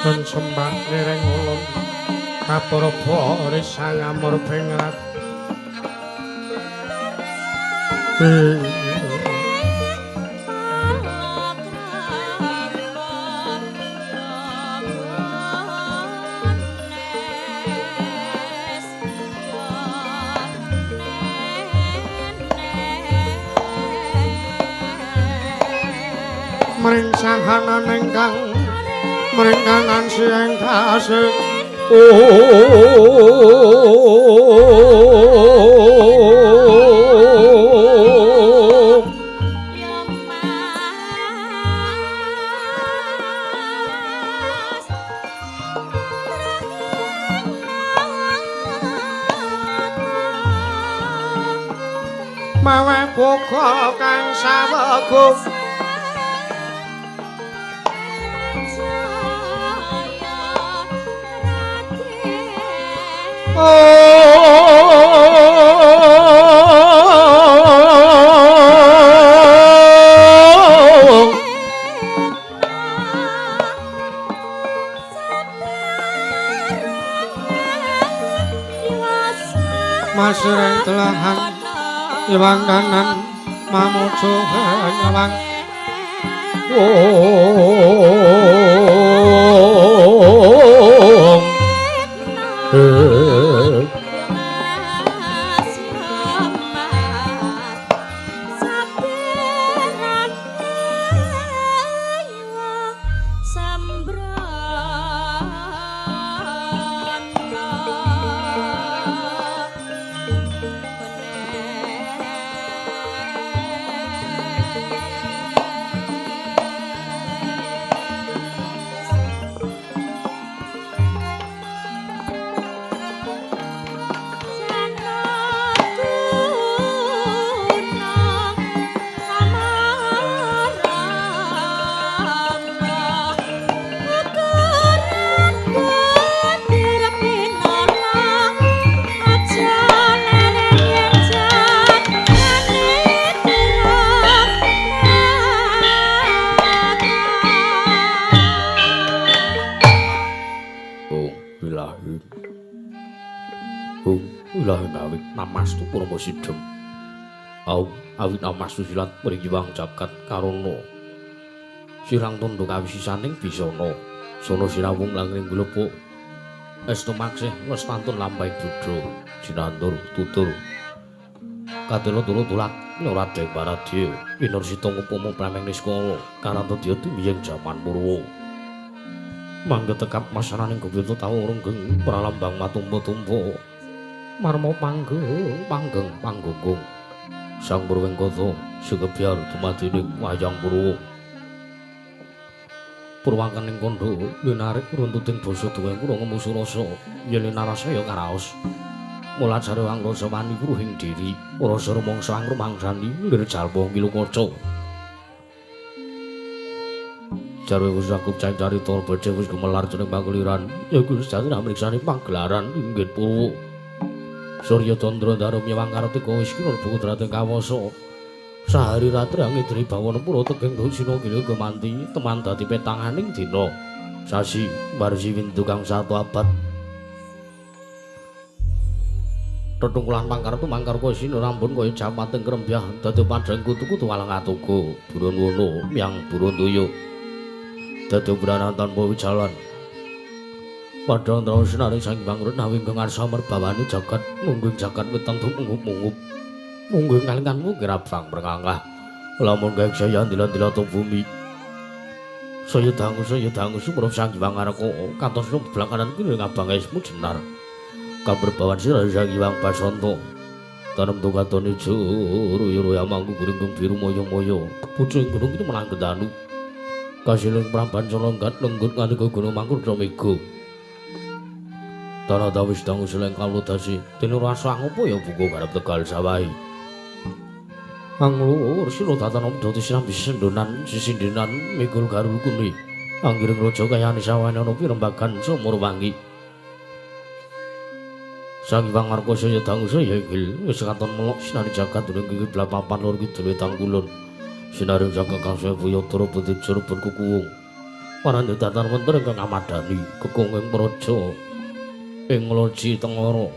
Lan sembah nireng ulun kapraba risang amur bengrat. Mring sahanan ingkang mring kanan siang kasih. Mawe buka kang sawegum Masreng telahan iwang kanan mamuju nyawang. Namastu purma sidhem. Aum awit namastu silat mriwang jagat karana. Sirang tandha kawisisaning bisana. Sono sirawung langring glepuk. Estu maksih lestantun lampahing dudha. Sinandur tutur. Kadela turu tulat Radeng Paradya. Winursita ngupama prameng niskala karantadya tumiyeng jaman Purwa. Mangga tekap masaraning gobita tau renggeng pralambang matumpa-tumpa. Marma panggeng panggeng panggunggung Sang Purwengkata sukebyar dumadining wayang Purwa. Purwangkening kandha linarik runtuting basa duweng kula ngemusu rasa yen linarasa ya karaos. Mulajare wangrasa wani kruhing diri rasa rumangsa angrumangsani lir jalma ngilu kaca. Jarwe wis rakup carita becik wis gumelar jeneng pangeliran ya iku sejatine mriksani pagelaran inggih Purwa. Surya Candra Daru miwang kartika wis kira pudrating kawasa. Sahari ratri angidri bawana pura tegeng dusina gila gemanti teman dadi petanganing dina. Sasi warsi windu kang satu abad. Tetungkulan pangkarep mangkarpa sina rambun kaya jamating krembyah dadi padhang kutu-kutu walang atuku. Burun wono miyang burun tuyuk. Dadi obranan tanpa wijalan. Padang terus naring sang bangrut nawi ngarsa merbawani jagat nungging jagat weteng mungup-mungup mungging kalinganmu kirabang merngangah lamun gaek saya ndila-ndila bumi saya dangu sumrup sang Hyang Arka kantos blakanan kene ngabang esmu jenar kaberbawan sira sang Hyang Basanta tanem tukaton ijo ruya-ruya mangku guring biru moyo-moyo pucuk gunung itu menang gedanu kasiling pramban solonggat lenggut nganti gunung mangkur mega. Tanah tawis dangu seleng kaludasi dene rasa ngopo ya buku garap Tegal sawahi. Anglur sila datan omdo sinambi sendonan sisindenan mikul garul kuni. Anggiring raja kayane sawane ana pirembagan sumur wangi. Sang Hyang Arka saya dangu saya inggil wis katon melok sinari jagat ning kiblat papan lor kidul wetan kulon. Sinaring jagat kang sewu yatra putih jero kukuwung. Parandha datan wonten ingkang amadani kekunging praja ing Loji Tengara.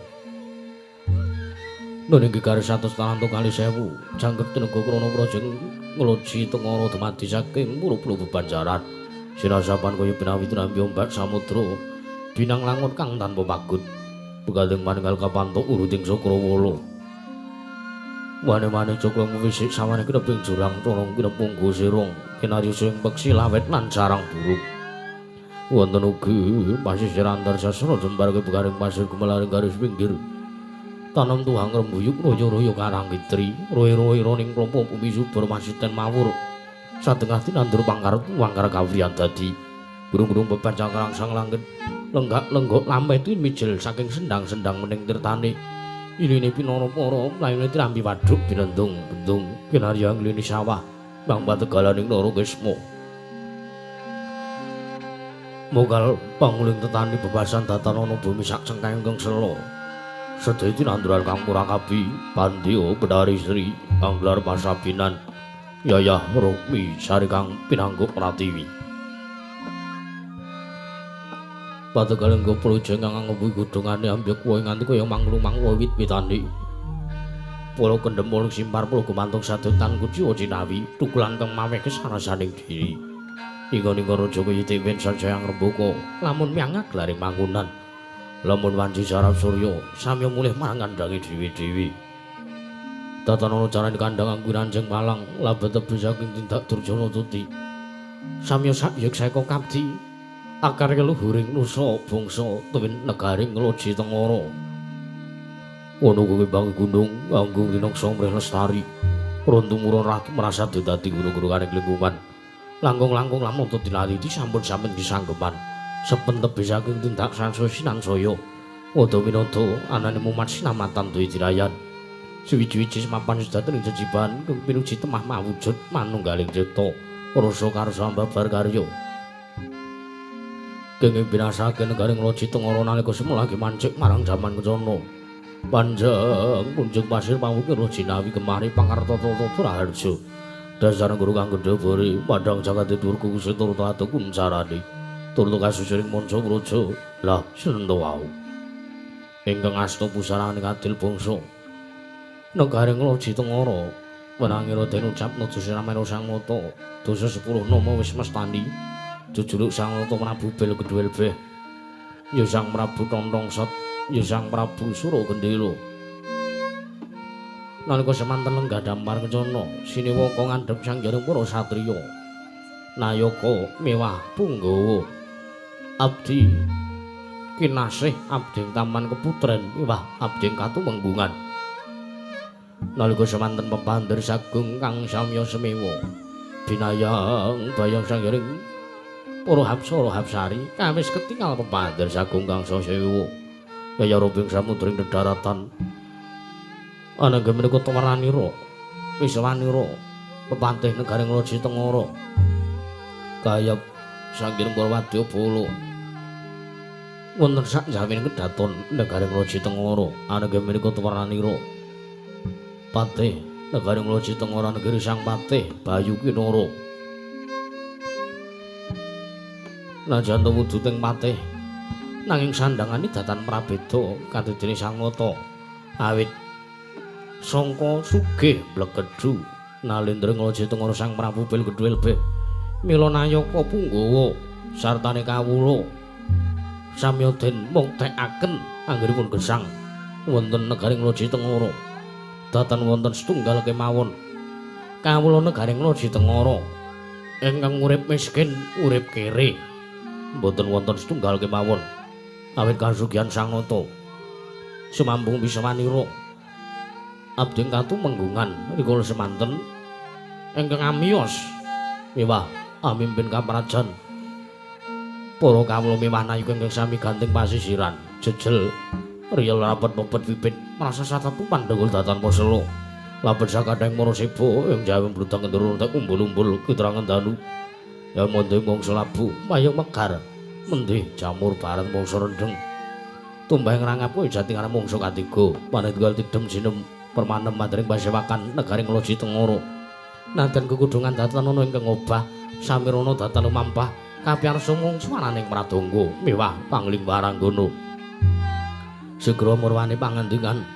Nun inggih garis 140,000 jangkep tenaga krana praja Loji Tengara dumadi saking pura-pura bebanjaran. Sinasapan kaya binawi tinampi ombak samudra binang langun kang tanpa pagut. Pegaling manunggal kapantuk uruting Sukrawala. Wane-wane coklo wisik sawane kineping jurang torong kinepunggu sirung kinarya sing peksi lawet lan sarang burung. Wonten ugi pasisir antar sastra jembar kebegaring pasir gumelaring garis pinggir. Tanem tuhang rembuyuk royo-royo karang kitri, roe-roe roning klopo bumi subur masiten mawur. Satengah tinandur pangkar wangkar kawriyan dadi. Burung-burung bebancang kerangsang langit lenggak-lenggok lameh mijil saking sendang-sendang mening tirtane. Iline pinara para mlayune tirampi waduk binendung bendung kinarya nglini sawah bang pategalaning Nara Kisma. Mogal panguling tetani bebasan datan ana bumi sak cengkeng ingkang sela. Sedaya tinanduran kang murakabi Pandya Bedari Sri kang gelar pasabinan Yayah Rukmi Sari kang pinangguk pratiwi. Pategaling goplo kang ngembu godhongane ambyek wohe nganti kaya manglumang wit-witane. Polo kendhem polo simpar polo gumantung sadotan kuciwa cinawi tukulan kang maweh kesarasaning diri. Ingon-ingon raja kaya dewen sansaya ngrembaka lamun miyang aglaring mangunan. Lamun wanci sarap surya samya mulih marang kandhange dhewe-dhewe. Tatanana carane kandhang anggo ranjeng malang labet tebih saking tindak Durjana tuti. Samya sakyek saeka kabdi akar luhuring nusa bangsa tuwin negaring Loji Tengara. Ana kuwi bang gunung anggung rinaksa mrih lestari. Runtung murun ratu merasa dadi gunung-gununganing lingkungan. Langkung-langkung lamun dinaliti sampun-sampun disanggeman. Sepen tebih saking tindak sansaya sinansaya. Wada winada anane mumat sinamatan duwi dirayan. Suwiji-wiji semapan sejatining jejiban kang pinuji temah mawujud manunggaling cipta. Rasa karsa ambabar karya. Kenging binasake negaring Loji Tengara nalika semula lagi mancik marang jaman kencana. Panjang punjung pasir pawukir jinawi kemari pangarta tata raharja. Dasar guru kang gedhe padhang jagat dhuwur kuwuse turta atuh kuncarane. Turta kasusuring manca praja lah senento wau. Ingkang asta pusarane kadil bangsa. Negaring Loji Tengara wenangira den ucap nuju sinamena Sang Nata. Dosa 10 nama wis mestani. Jujuluk Sang Nata Prabu Bel Gedhuel Beh. Ya Sang Prabu Tontong Sot, ya Sang Prabu Sura Gendela. Nalika semanten lenggah dampar kencana, siniwaka ngandhep sanghyang para satriya. Nayaka mewah punggawa. Abdi kinasih abdi taman keputren mewah abdi katumenggungan. Nalika semanten pepandir sagung kang samya semewa. Binayang bayang sanghyang para hapsara hapsari kawis ketingal pepandir sagung kang sasewa. Yaya rubing samudring dedaratan. Anangga menika tumaranira wiswanira pepantih negaring Loji Tengara. Kayap sanghyang para wadyabala. Wonten sak jamin kedaton negaring Loji Tengara. Anangga menika tumaranira patih negaring Loji Tengara negeri Sang Patih Bayu Kinara. Najan wujuding patih nanging sandangane datan prabeda kadidene Sang Nata. Awit sangka sugih blekedhu nalendra Loji Tengara Sang Prabu Bel Gedhuel Beh mila nayaka punggawa sartane kawula samya den muktekaken anggenipun gesang wonten negaring Loji Tengara. Datan wonten setunggal kemawon kawula negaring Loji Tengara ingkang urip miskin urip kere mboten wonten setunggal kemawon awit kasugihan Sang Nata sumambung wiswanira abdi katumenggungan rikala semanten ingkang amiyos miwah amimpin kaprajan para kawula miwah nayaka ingkang sami ganting pasisiran jejel riyel rapet pepet pipit merasa satatu pandhenggul datan posela labet sakadheng maraseba ing jawi bludang kendurun tek umbul-umbul kitrangan danu ya mondhe mangsa labu mayung megar mendih jamur bareng mangsa rendheng tumbah ngrangap kuwi jati karep mangsa katiga panetunggal tidhem sinem permanem madring pasewakan negaring Loji Tengara. Nadan kekudungan datan ana ingkang obah samirana datan lumampah Kapiyarsa mung swaraning pradangga mewah pangling waranggana. Sigra murwane pangandikan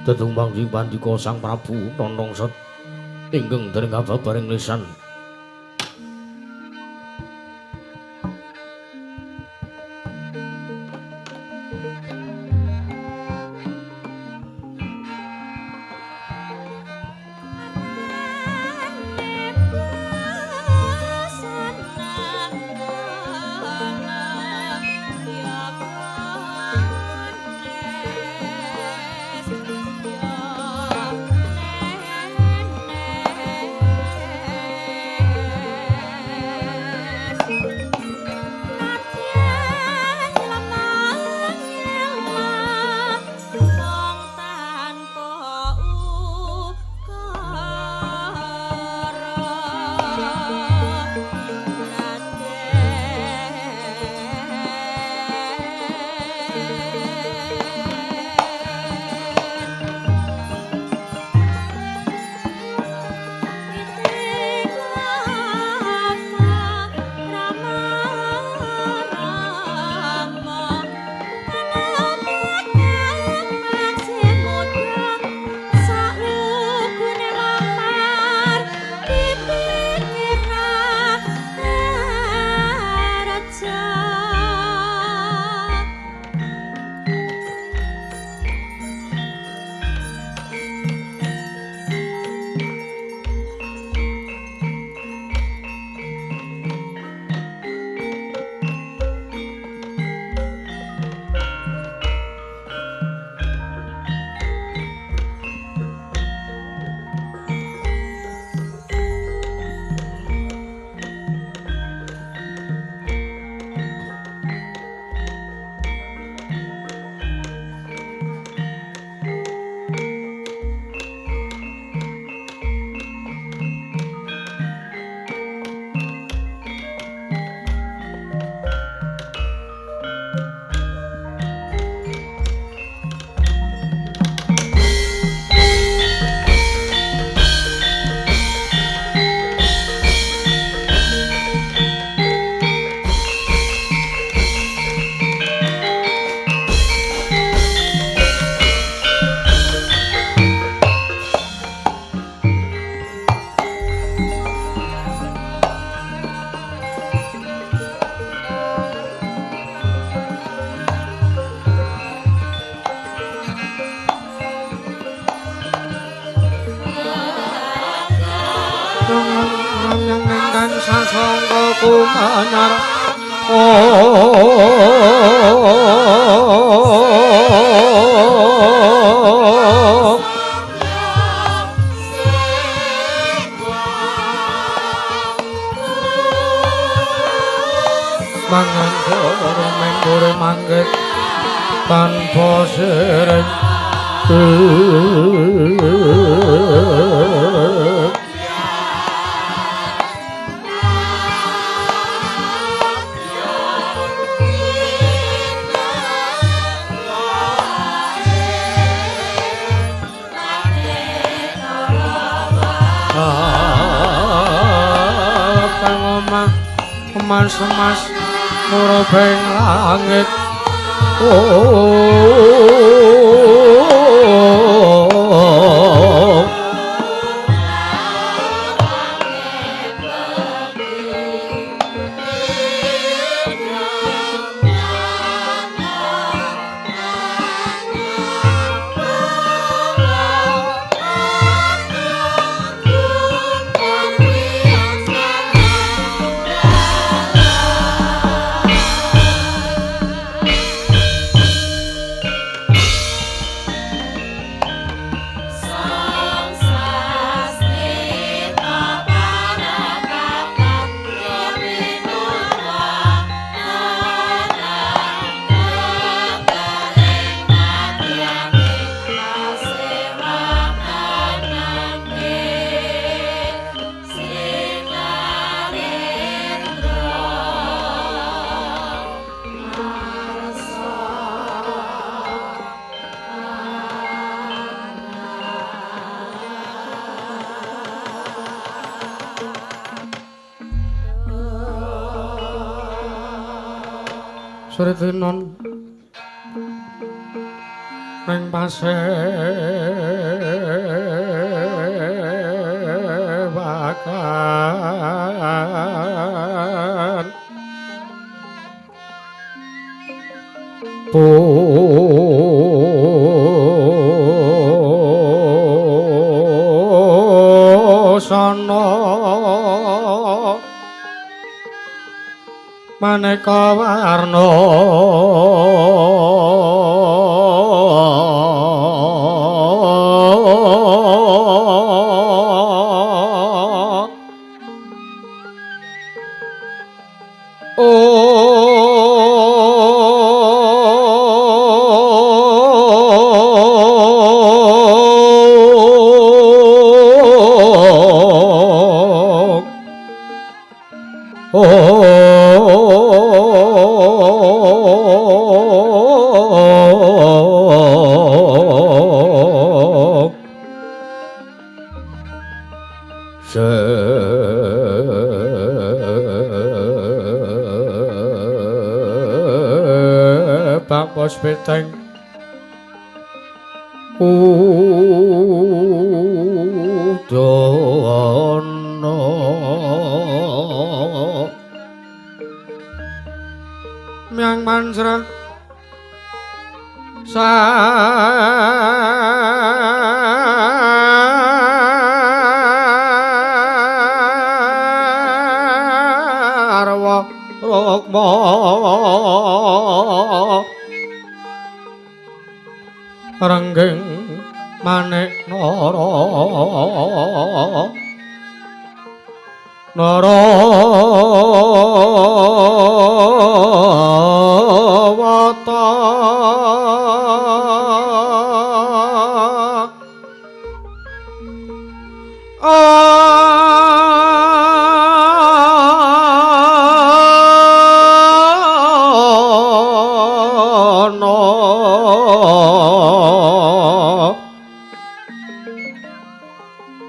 Tetung pangling pandika Sang Prabu Tontong Set ingkang dereng kababaring lisan. Mas murubeng langit. Sritinon ning pasewakan pusana maneka warna Bapos peteng udana myang manjra sarwa rukma renggeng manik nara nara wata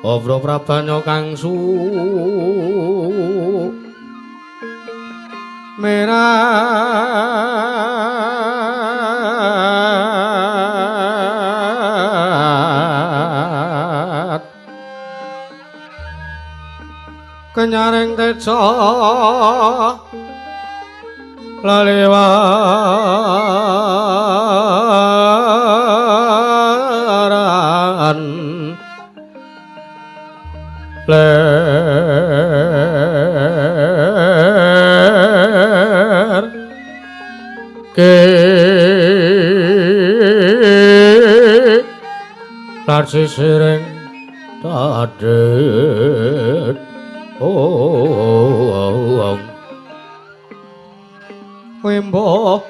Obro prabanya kang su merat kenyaring teja laliwaran ler ke lar sisiring dadet oh wimbo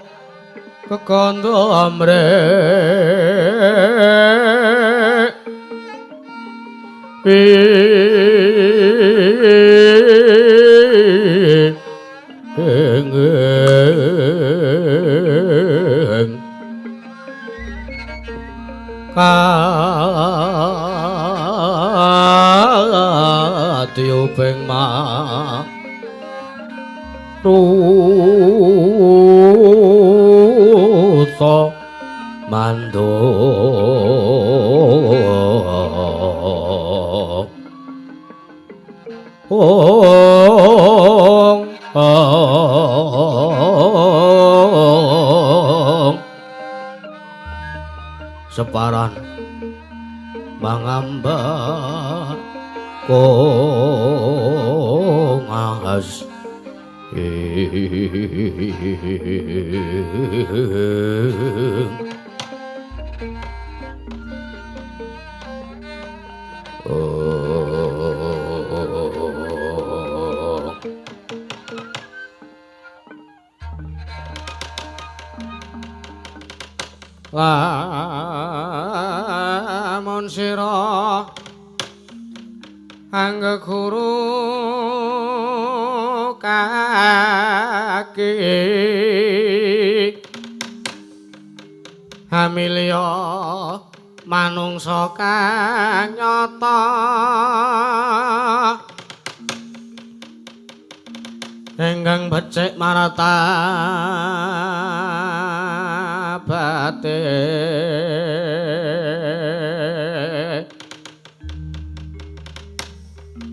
kekondo amre Katiuping ma ruta mando ong ong separan mangamba kongas Lamun sira anggeguru kaki hamilya manungsa kang nyata Ingkang becik martabate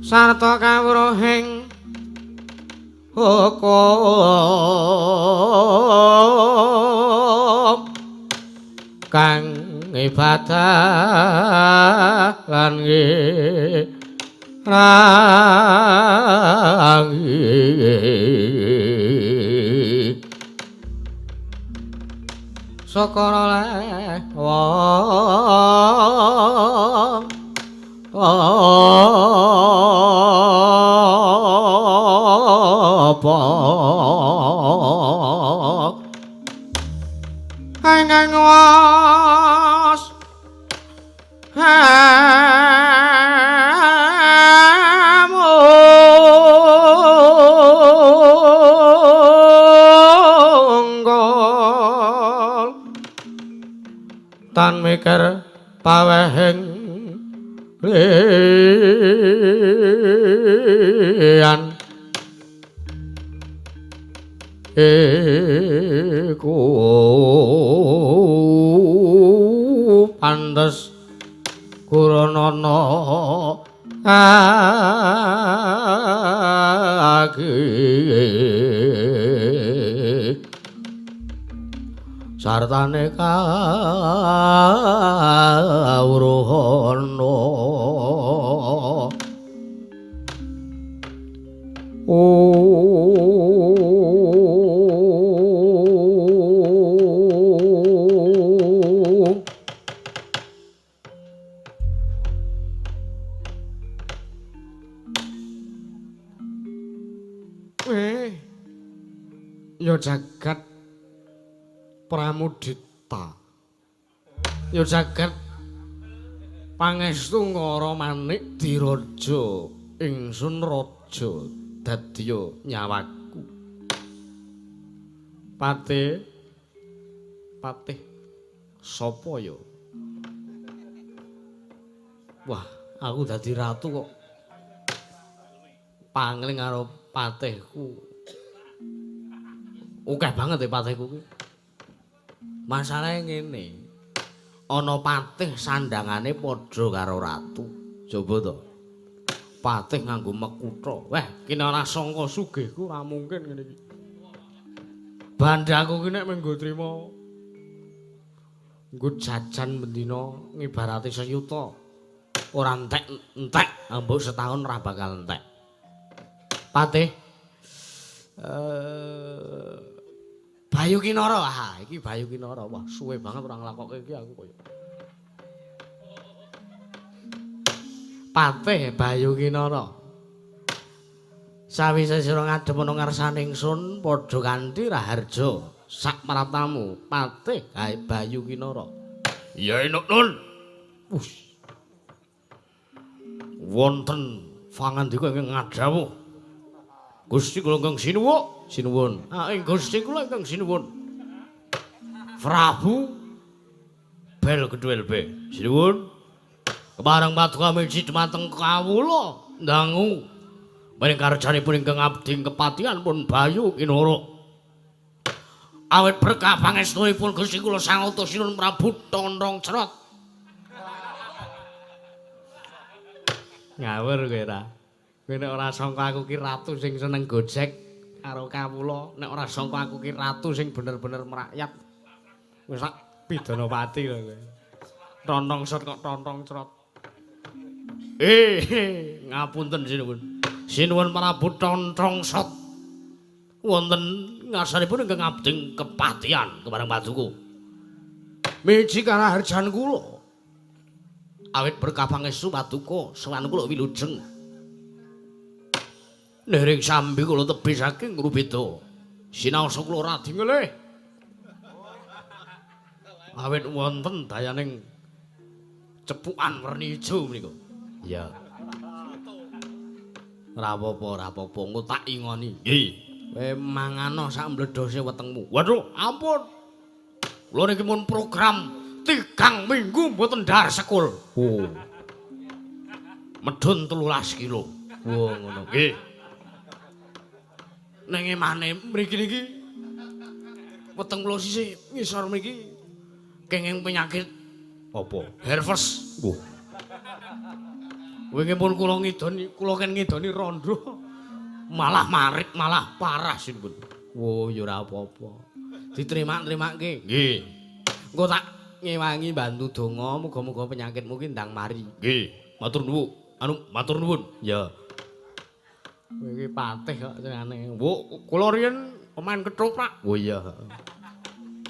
sarta kawruhing hukum kang ibadah lan ngirangi syukur oleh wong apa ingkang was amunggol tan mikir pawehing liyan iku pantes kuranana agi sartane kawruhana. Ya jagat Pramudita, ya jagat pangestu ngara manik diraja ingsun raja dadya nyawaku. Patih patih sapa ya? Wah, aku dadi ratu kok pangling karo patihku. Akeh banget ya patihku kuwi. Masalahe ngene. Ana patih sandangane padha karo ratu. Coba to. Patih nganggo mekutha. Wah, kene ora sangka sugihku ora mungkin ngene iki. Bandhaku ki nek menggo trima nggo jajan bendina ngibarate seyuta. Ora entek-entek, ambok setahun ora bakal entek. Patih Bayu Kinara, ah iki Bayu Kinara. Wah, suwe banget ora nglakokke iki aku koyo. Patih Bayu Kinara. Sawise sira ngadhep ana ngarsane ingsun padha kanthi raharja sak praptamu Patih Bayu Kinara. Ya enuk nun. Wus. Wonten pangandika ingkang ngadhawuh. Gusti kula ingkang sinuwun, sinuwun. Ah ing Gusti kula ingkang sinuwun. Prabu Bel Gedhel B. Sinuwun. Kepareng paduka miji dumateng kawula ndangu maring karjanipun ingkang abdi kepatihan pun Bayu Kinara. Awit berkah pangestunipun Gusti kula Sang Utus Sinuwun Prabu Tontrong Cerot. Ngawur kowe ta. Kowe nek ora sangka aku ki ratu sing seneng gojek karo kawula, nek ora sangka aku ki ratu sing bener-bener merakyat, wis sak pidana pati lho kowe. Tontong sot kok tontong cerot. Ngapunten sinuwun. Sinuwun Prabu Tontong Sot. Wonten ngarsanipun ingkang abdi kepatihan kepareng paduka. Miji karaharjan kula. Awit berkah pangestu paduka sowan kula wilujeng. Nering sambi kula tebih saking Rubeda. Sinaosa kula radi ngelih. Awit wonten dayaning cepukan werni ijo menika. Iya. Ora apa-apa, ora apa-apa, engko tak ingoni. Nggih. Kowe mangano sak mledhose wetengmu. Waduh, ampun. Kula niki mun program 3 minggu mboten dhahar sekul. Oh. Medhun 13 kilo. Wah, ngono. Nggih. Ning emane mriki niki weteng kula sisih ngisor mriki kenging penyakit apa? Herpes. Wah. Wingi pun kula ngidoni, kula ken ngidoni rondo. Malah marit, malah parah sinpun. Wo ya ora apa-apa. Diterima-terimake. Nggih. Engko tak ngewangi bantu donga, muga-muga penyakitmu ki ndang mari. Nggih, matur nuwun. Anu, matur nuwun. Ya. Kowe iki patih kok senengane. Wo, kula riyen pemain ketoprak. Oh iya.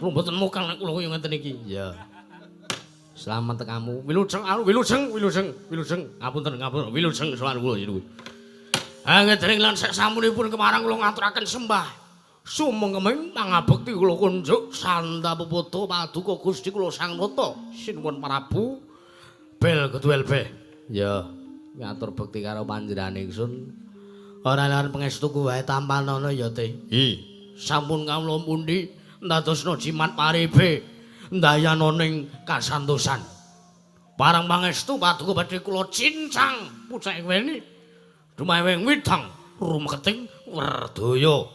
Kula mboten mokal nek kula kaya ngeten iki. Iya. Selamat tekamu. Wilujeng, anu wilujeng, wilujeng, wilujeng. Ngapunten, ngapunten. Wilujeng sowan kula niku. Angedring lan sak samunipun kemarang kula ngaturaken sembah. Sumengkeming pangabekti kula kunjuk santa peputu paduka Gusti kula Sang Nata Sinuwun Prabu Bel Keduel Beh. Ya, ngatur bekti karo panjenengan ingsun. Ora lan pangestuku wae tampanana ya Teh. Nggih. Sampun kawula pundi ndadosna jimat paribe ndayana ning kasantosan. Parang pangestu paduka badhe kula cincang pucake weni. Dumaweng widang rumeketing werdaya.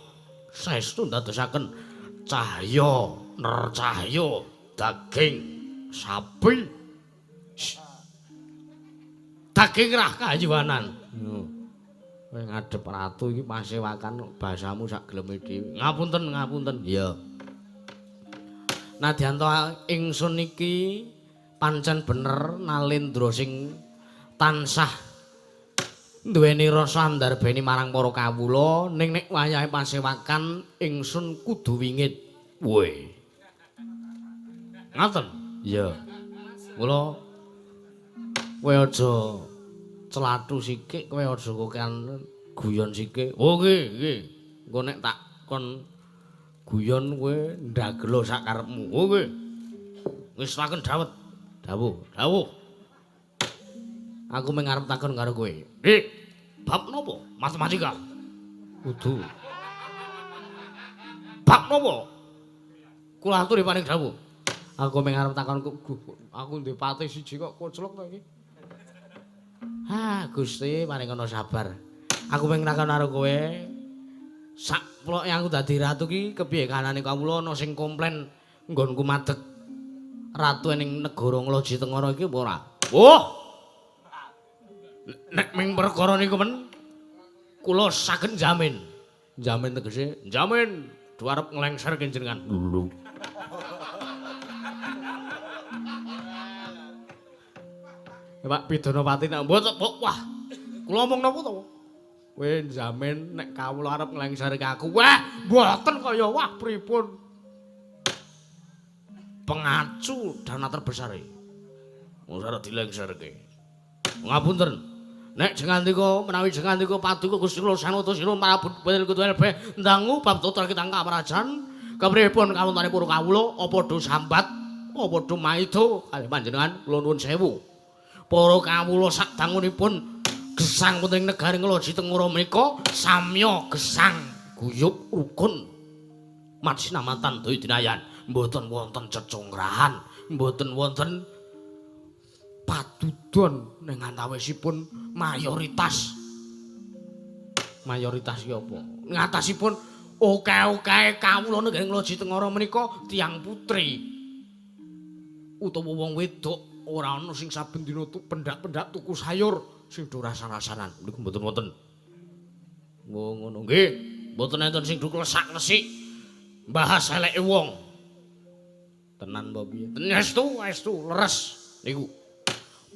Saestu ndadosaken cahya nercahya daging sapi. Daging rah kayuwanan. Kowe ngadhep ratu iki pasewakan bahasamu sak geleme dhewe. Ngapunten, ngapunten. Iya. Nadyan to ingsun iki pancen bener Nalendra sing tansah duweni rasa andarbeni marang para kawula, ning nek wayahe pasewakan ingsun kudu wingit. Woi. Ngaten? Iya. Mula kowe aja celathu sikik, kowe aja kokean guyon sikik. Oh nggih, nggih. Engko nek tak kon guyon kowe ndagela sak karepmu. Oh nggih. Wis takon dawet. Dawuh, dawuh. Aku mung arep takon karo kowe. Dik, bab napa? Matematika. Kudu. Bab napa? Kula aturi paring dawuh. Aku mung arep takon aku ndek patih siji kok koclok to iki. Ha, Gusti paring ana sabar. Aku mung takon karo kowe. Sak ploke aku dadi ratu ki kepiye kanane kawula ana sing komplain nggonku madeg ratu ning negara Ngloji Tengara iki apa ora? Wah. Nek ming perkara niku men kula saged jamin. Jamin tegese jamin arep nglengserke jenengan. Lho. Pak Pidanapati nek mboten wah kula omong napa to? Kowe njamin nek kawula arep nglengserke aku. Wah, mboten kaya wah pripun. Pengacu dana terbesar e. Wong arep dilengserke. Ngapunten. Nek jengandika menawi jengandika paduka Gusti kula Sanata Sinuwun Prabu Bel Kutu Elbe ndangu bab total kitang kamrajan kepripun kawontenane para kawula apa do sambat apa do maida kalih panjenengan kula nuwun sewu. Para kawula sadangunipun gesang wonten ing negari Ngloji Tengara menika samya gesang guyub rukun majinamatan daya dinayan mboten wonten cecungrahan mboten wonten padudon ning antawisipun mayoritas. Mayoritas ki apa? Ngatasipun oke-oke kawula negari Ngloji Tengara menika tiyang putri utawa wong wedok ora ana sing saben dina pendak-pendak tuku sayur sing do rasan-rasanan niku mboten wonten. Oh ngono nggih, mboten enten sing do klesak-klesik bahas eleke wong. Tenan apa piye? Estu, estu leres niku.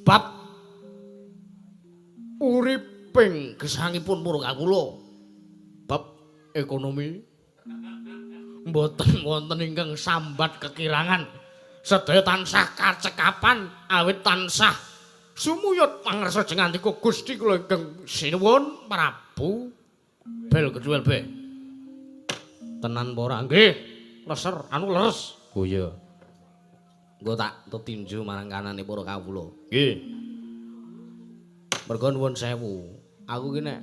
Bab uriping gesangipun para kawula, bab ekonomi mboten wonten ingkang sambat kekirangan. Sedaya tansah kacekapan awit tansah sumuyut pangrsa jengandika Gusti kula ingkang sinuwun Prabu Bel Keduel Be. Tenan apa ora? Nggih, leser anu leres. Oh iya. Engko tak tetinju marang kanane para kawula. Nggih. Merga nuwun sewu. Aku ki nek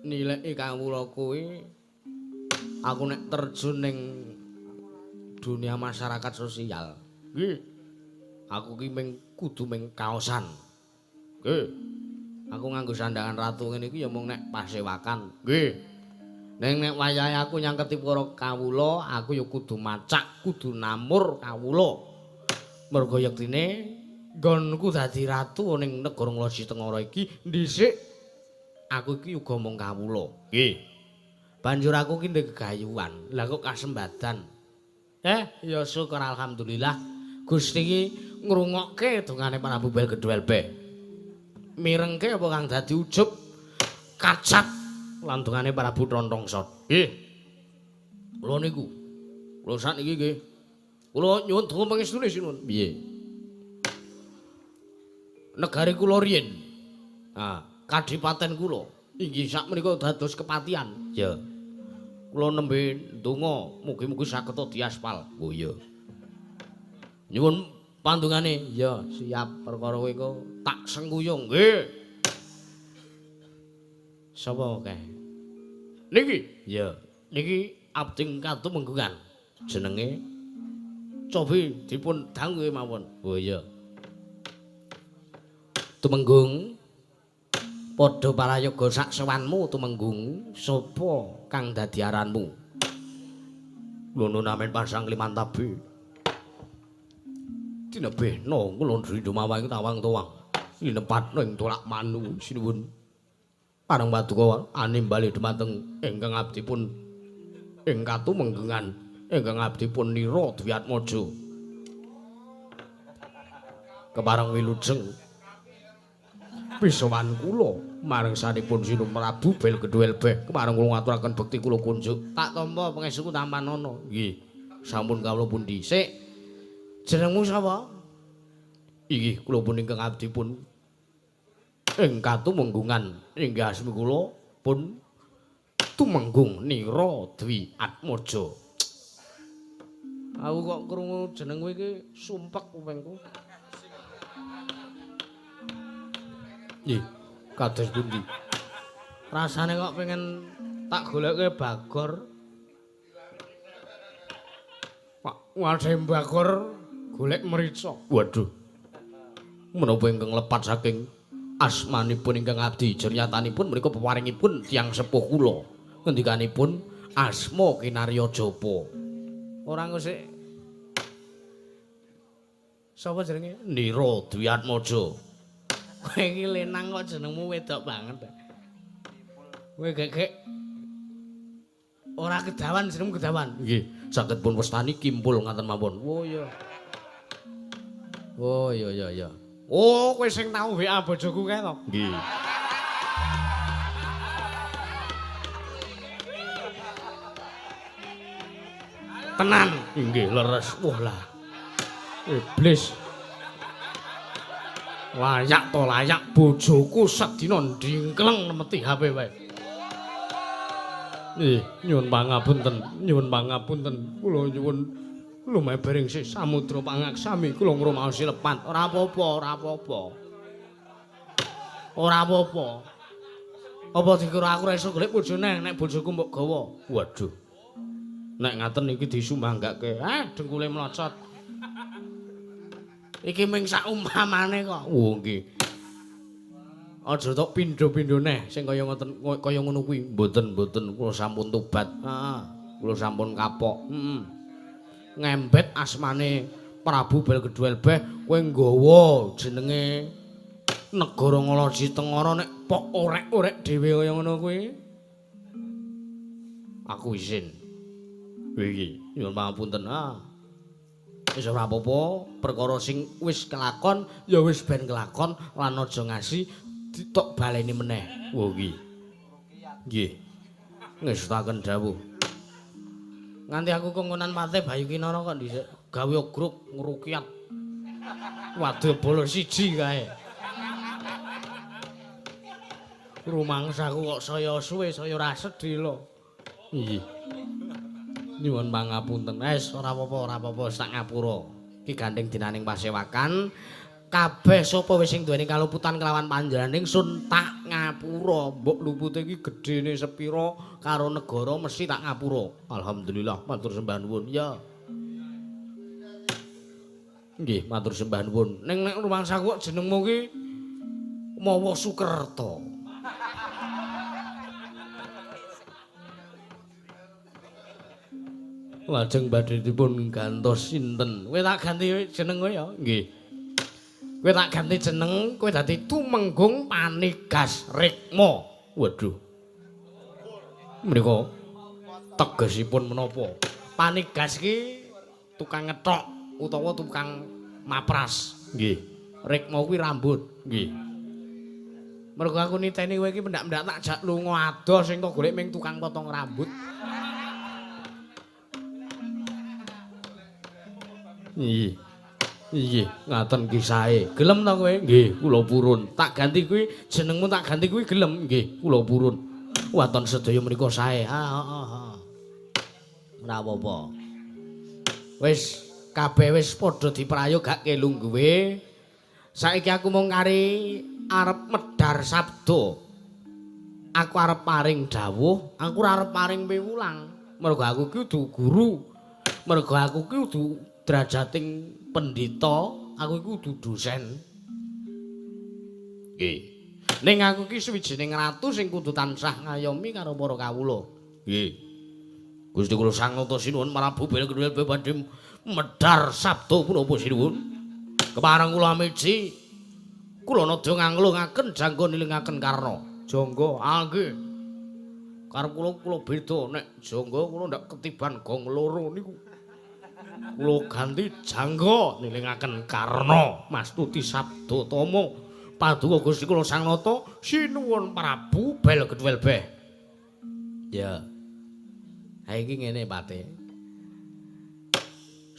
nileki kawula kuwi aku nek terjun ning dunia masyarakat sosial. Nggih. Aku ki mung kudu mung kaosan. Nggih. Aku nganggo sandangan ratu ngene iki ya mung nek pasewakan. Nggih. Ning nek wayahe aku nyangketi para kawula, aku ya kudu macak, kudu namur kawula. Merga yektine nggonku dadi ratu ning negara Ngloji Tengara iki dhisik aku iki uga mung kawula. Nggih. Banjur aku ki ndek gegayuhan. Lah kok kasembadan. Ya syukur alhamdulillah Gusti iki ngrungokke dongane Prabu Belgedwelbe. Mirengke apa kang dadi ujub kacat lan dongane Prabu Tontongsot. Nggih. Kula niku. Kula sakniki nggih. Kula nyuwun donga pangestune sinuwun. Piye? Negari kula riyin. Ah, kadipaten kula inggih sakmenika dados kepatihan. Ya. Kula nembe ndonga mugi-mugi saged diaspal. Oh iya. Nyuwun pandungane. Ya, siap perkara kowe engko tak sengkuyung. Nggih. Sapa kae? Niki. Ya, niki abdi katumenggungan. Jenenge cobi dipun dangu mawon. Oh iya. Tumenggung padha parayoga sak sewanmu Tumenggung, sapa kang dadi aranmu? Ngono namen pasang limantabe. Tinebihna kula ndrindu mawang tawang-tawang. Linepatna ing tolak manu sinuwun. Parang paduka animbali dumateng ingkang abdipun ing katumenggungan ingkang abdipun Nira Dwiatmaja. Kepareng wilujeng pisowan kula marang sanipun Sinun Prabu Belgedwelbeh kepareng kula ngaturaken bekti kula kunjuk. Tak tampa pangestuku tampanana. Nggih. Sampun kawula pundi? Sik. Jenengmu sapa? Inggih kula pun ingkang abdipun ing katumenggungan inggih asmi kula pun Tumenggung Nira Dwi Atmaja. Aku kok krungu jenengmu iki sumpek kupingku. Nggih, kados pundi? Rasane kok pengen tak goleke Bagor. Pak, wadhe Bagor golek mrica. Waduh. Menapa ingkang lepat saking asmanipun ingkang abdi jernyatanipun menika peparingipun tiyang sepuh kula. Ngendikanipun asma kinarya japa. Ora ngusik. Sapa jenenge? Nira Dwiatmaja. Kowe iki lenang kok jenengmu wedok banget. Kowe gegek ora kedawan jenengmu kedawan. Nggih, saged pun wastani kimpul ngaten mawon. Oh iya. Oh iya iya iya. Oh, kowe sing tau WA bojoku kae to? Nggih. Tenan. Nggih, leres. Wah lah. Iblis. Layak to layak bojoku sedina ndingkleng nemeti HP wae. Nyuwun pangapunten, nyuwun pangapunten. Kula nyuwun lumebering sih samudra pangaksami kula ngrumaosi lepat. Ora apa-apa, ora apa-apa. Ora apa-apa. Apa dikira aku ora iso golek bojone nek bojoku mbok gawa? Waduh. Nek ngaten iki disumanggake. Dengkule mlocot. Iki mung sak umpamane kok. Oh nggih. Aja tok pindho-pindho neh sing kaya ngoten kaya ngono kuwi. Mboten, mboten kula sampun tobat. Heeh. Kula sampun kapok. Heeh. Ngembet asmane Prabu Belgedwelbeh kowe nggawa jenenge negara Ngalaji Tengara nek pok orek-orek dhewe kaya ngono kuwi. Aku isin. Iki nyuwun pangapunten. Ah. Wis ora apa-apa, perkara sing wis kelakon ya wis ben kelakon lan aja ngasi ditok baleni meneh. Oh nggih. Nggih. Ngestakaken dawuh. Nganti aku kongkonan Patih Bayu Kinara kok dhisik gawe grup ngrukyat. Waduh bolo siji kae. Rumangsaku kok saya suwe saya ora sedih lho. Nggih. Nyuwun pangapunten. Wis ora apa-apa, ora apa-apa, sak ngapura. Iki gandeng dinaning pasewakan. Kabeh sapa wis sing duweni kaluputan kelawan panjenengan ingsun tak ngapura. Mbok lupute iki gedene sepira karo negara mesti tak ngapura. Alhamdulillah, matur sembah nuwun. Ya. Nggih, matur sembah nuwun. Ning nek rumangsaku kok jenengmu ki Mawa Sukerta. Lajeng badhe dipun gantos sinten? Kowe tak ganti jeneng kowe ya? Nggih. Kowe tak ganti jeneng, kowe dadi Tumenggung Panigas Rikma. Waduh. Menika tegesipun menapa? Panigas ki tukang ngethok utawa tukang mapras. Nggih. Rikma kuwi rambut. Nggih. Mergo aku niteni kowe iki mendak-mendak tak jak lunga adoh sing kok golek ming tukang potong rambut. Nggih. Nggih, ngaten kisahe. Gelem ta kowe? Nggih, kula purun. Tak ganti kuwi jenengmu tak ganti kuwi gelem? Nggih, kula purun. Waton sedaya menika sae. Ah, heeh, heeh. Ora apa-apa. Wis kabeh wis padha diprayogake lungguhe. Saiki aku mung kari arep medhar sabda. Aku arep paring dawuh, aku ora arep paring piwulang. Mergo aku ki kudu guru. Mergo aku ki kudu drajating pendhita, aku iku kudu dosen. Nggih. Ning aku ki suwijining ratu sing kudu tansah ngayomi karo para kawula. Nggih. Gusti kula Sang Nata sinuwun Prabu Bel badhe medhar sabda punapa sinuwun. Kepareng kula amiji kula nada nganglungaken jangga nilingaken karna. Jangga, ah nggih. Karep kula kula beda nek jangga kula ndak ketiban gong loro niku. Kula ganti jangga nilingaken karna mastuti sabda tama paduka Gusti kula Sang Nata sinuwun Prabu Bel Gedwelbeh. Ya. Ha iki ngene Pate.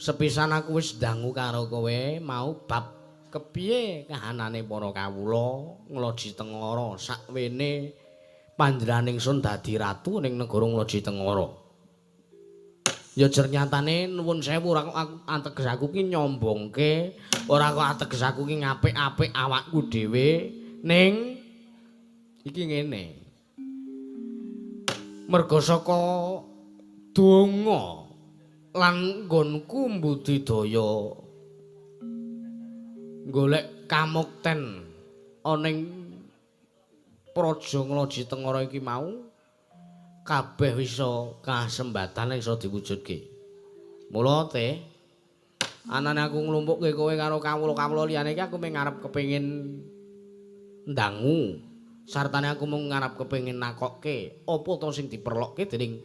Sepisan aku wis dangu karo kowe mau bab kepiye kahanane para kawula Ngloji Tengara sakwene panjenengan ingsun dadi ratu ning negara Ngloji Tengara. Ya jer nyatane nuwun sewu ora kok ateges aku ki nyombongke, ora kok ateges aku ki ngapik-apik awakku dhewe, ning iki ngene. Merga saka donga lan nggonku mbudidaya golek kamukten ana ing Praja Ngloji Tengara iki mau kabeh iso kasembatan iso diwujudke. Mula teh anane aku nglumpukke kowe karo kawula-kawula liyane iki aku mung arep kepengin ndangu sartane aku mung arep kepengin nakokke apa to sing diperlokke dening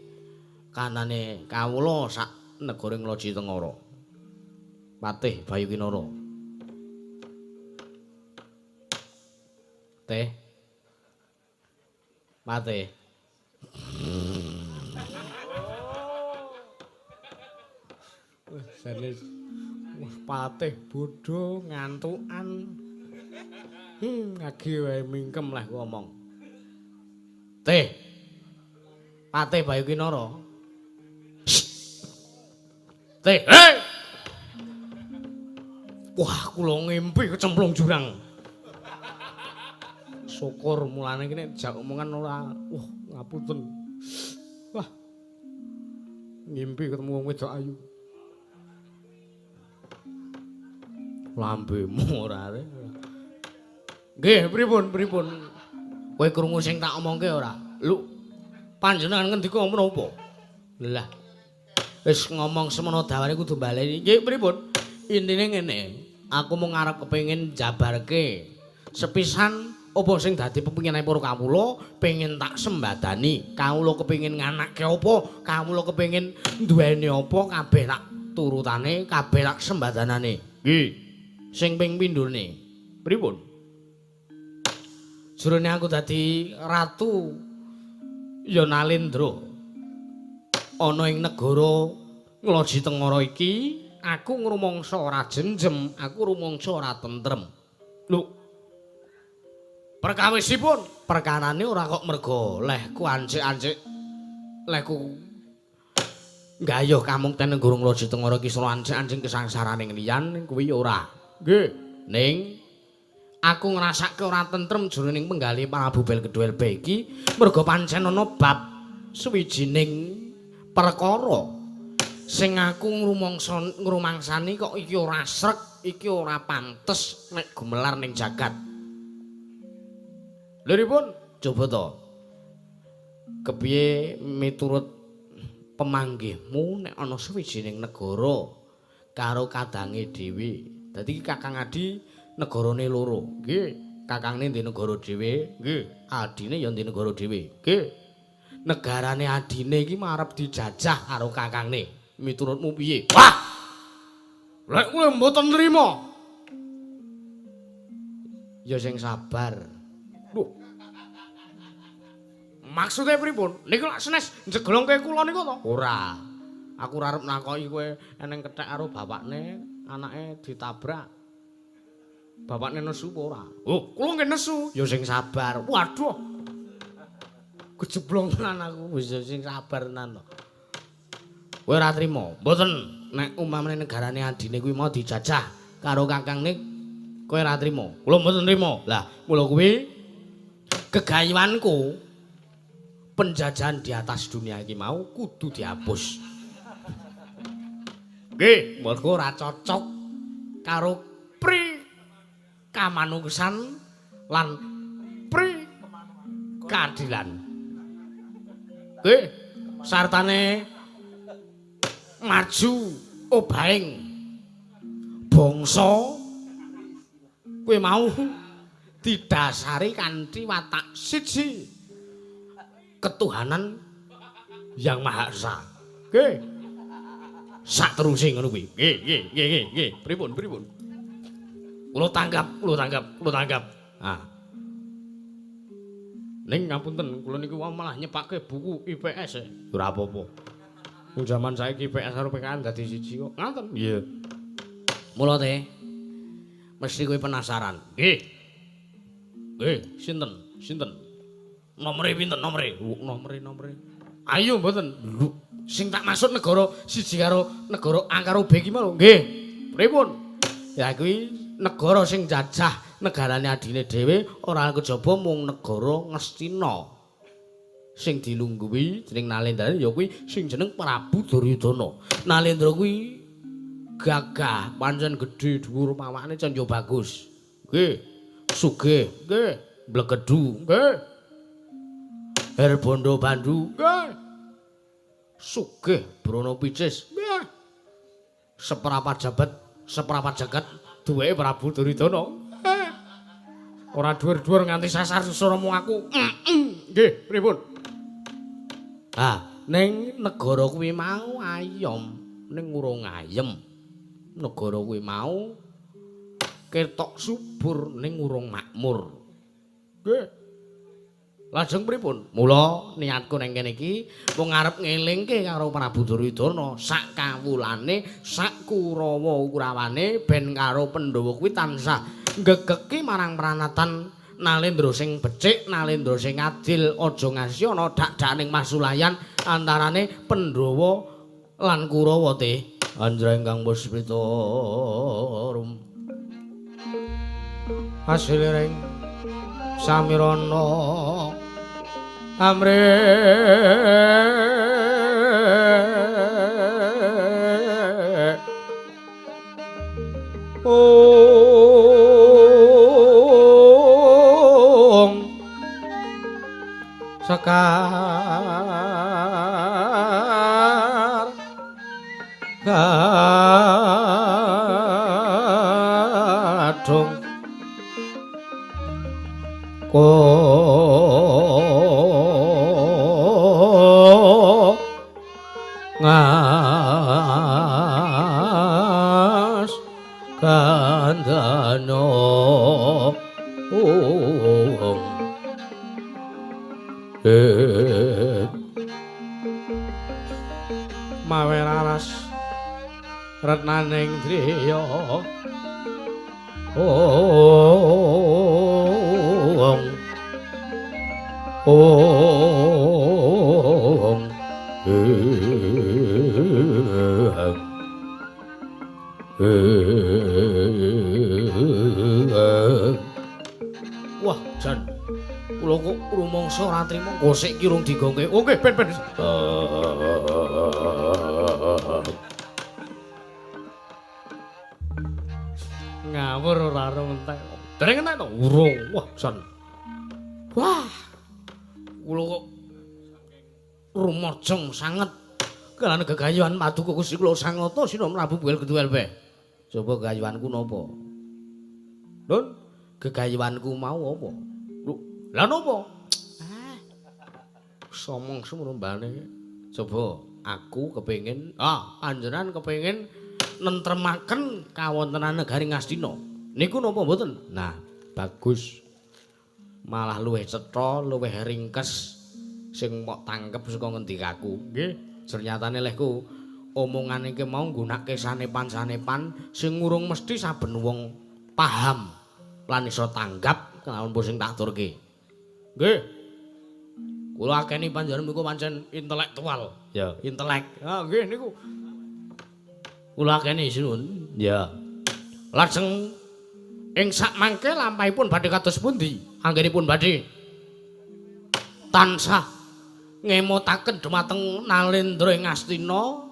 kanane kawula sak negara Ngloji Tengara. Patih Bayu Kinara. Teh. Patih. Wah, jane wah patih bodho ngantukan. Ngagi wae mingkem lah ku omong. Teh. Patih Bayu Kinara. Teh. Hei. Wah, kula ngimpi kecemplung jurang. Syukur mulane iki nek jak omongan ora. Wah, ngapunten. Wah. Ngimpi ketemu wong wedok ayu. Lambemu ora are. Nggih, pripun, pripun? Kowe krungu sing tak omongke ora? Lho, panjenengan ngendika menapa? Lah. Wis ngomong semono dawane kudu baleni. Nggih, pripun? Intine ngene, aku mung arep kepengin jabarke sepisan apa sing dadi pepingine para kawula, pengin tak sembadani. Kawula kepengin nganake apa, kawula kepengin duweni apa, kabeh tak turutane, kabeh tak sembadanane. Nggih. Sing ping pindhone. Pripun? Jrone aku dadi ratu ya Nalendra. Ana ing negara Ngloji Tengara iki, aku ngrumangsa ora jenjem, aku rumangsa ora tentrem. Lho. Perkawisipun perkarane ora kok merga lehku ancik-ancik lehku nggayuh kamukten negara Ngloji Tengara iki sira ancik-ancik kesangsaraning liyan kuwi ora. Nggih. Ning aku ngrasake ora tentrem jroning penggalih Prabu Bel Gedwelbe iki merga pancen ana bab suwijining perkara sing aku ngrumangsani kok iki ora srek, iki ora pantes nek gumelar ning jagat. Lha pripun? Coba to. Kepiye miturut Pemanggihmu nek ana sawijining negara karo kadange dhewe. Dadi Kakang Adi negarane loro. Nggih. Kakangne ndi negara dhewe? Nggih. Adine ya ndi negara dhewe? Nggih. Negarane adine iki marep dijajah karo kakangne. Miturutmu piye? Wah! Lek kowe mboten nrimo. Ya sing sabar. Lho. Maksude pripun? Niku lak senes njeglongke kula niku to? Ora. Aku ora arep nakoki kowe eneng kethek karo bapakne, anake ditabrak. Bapakne nesu apa ora? Oh, kula nggih nesu. Ya sing sabar. Waduh. Kejeblong tenan aku wis sing sabar tenan to. Kowe ora trimo? Mboten. Nek umpamane negarane adine kuwi mau dijajah karo kakangne kowe ora trimo. Kula mboten trimo. Lah, mula kuwi gegayuhanku penjajahan di atas dunia iki mau kudu dihapus. Nggih, mergo ora cocok karo pri kamanungsan lan pri keadilan. Nggih, sartane maju obahing bangsa kuwi mau didasari kanthi watak siji ketuhanan yang Maha Esa. Nggih. Sateruse ngono kuwi. Nggih, nggih, nggih, nggih. Pripun, pripun? Kula tanggap, kula tanggap, kula tanggap. Ah. Ning ngapunten, kula niku malah nyepake buku IPS. Ora apa-apa. Wong jaman saiki IPS karo PKN dadi siji kok. Ngaten? Iya. Mula te mesti kowe penasaran. Nggih. Nggih, sinten? Sinten? Nomere pinten nomere? Nomere nomere. Ayo mboten. Lho, sing tak maksud negara siji karo negara A karo B iki mau. Nggih. Pripun? Ya kuwi negara sing jajah negarane adine dhewe ora kejaba mung negara Ngastina. Sing dilungguhi jeneng Nalendra ya kuwi sing jeneng Prabu Duryudana. Nalendra kuwi gagah, pancen gedhe dhuwur pawakane can yo bagus. Nggih. Sugih, nggih. Blegedu, nggih. Herbondo Bandu, nggih. Sugih Brono Picis, nggih. Seprapat jabat, seprapat jagat duweke Prabu Duryudana. Ora dhuwur-dhuwur nganti sasar susur omong aku. Nggih, pripun? Ah, ning negara kuwi mau ayom, ning urung ayem. Negara kuwi mau ketok subur ning urung makmur. Nggih. Lajeng pripun? Mula niatku nang kene iki mung arep ngelingke karo Prabu Duryudana sak kawulane, sak Kurawa-kurawane ben karo Pandhawa kuwi tansah nggegeki marang pranatan Nalendra sing becik, Nalendra sing adil, aja ngasi ana dak-dakaning masulayan antarane Pandhawa lan Kurawa te. Anjra ingkang puspita rum. Asiliring samirana amre ong sekar kadung ko ngas kandhana ong mawe raras retnaning driya ong ong Wah, jan kula kok rumangsa ora trima gosek iki urung digongke. Oke, ben ben. Ngawur ora arep entek. Dereng entek to? Urung. Wah, jan. Wah. Kula kok rumajeng sanget Kelan gegayuhan paduka Gusti kula sangata Sina Prabu Bugel Keduwelbe. Coba gegayuhanku napa? Nun, gegayuhanku mau apa? Lho, lha napa? Ah. Somong semono mbane. Coba aku kepengin, panjenengan kepengin nentremaken kawontenan negari Ngastina. Niku napa mboten? Nah, bagus. Malah luwih cetha, luwih ringkes sing mok tangkep saka ngendikaku. Nggih, ternyatane lehku omongane iki mau nggunake sanepan-sanepan sing urung mesti saben wong paham lan iso tanggap kelawan sing tak aturke. Nggih. Kula akeni panjenengan niku pancen intelektual. Ya, intelek. Ah, nggih niku. Kula akeni sinuwun. Ya. Lajeng ing sak mangke lampahipun badhe kados pundi? Anggenipun badhe tansah ngemutaken dumateng Nalendra ing Astina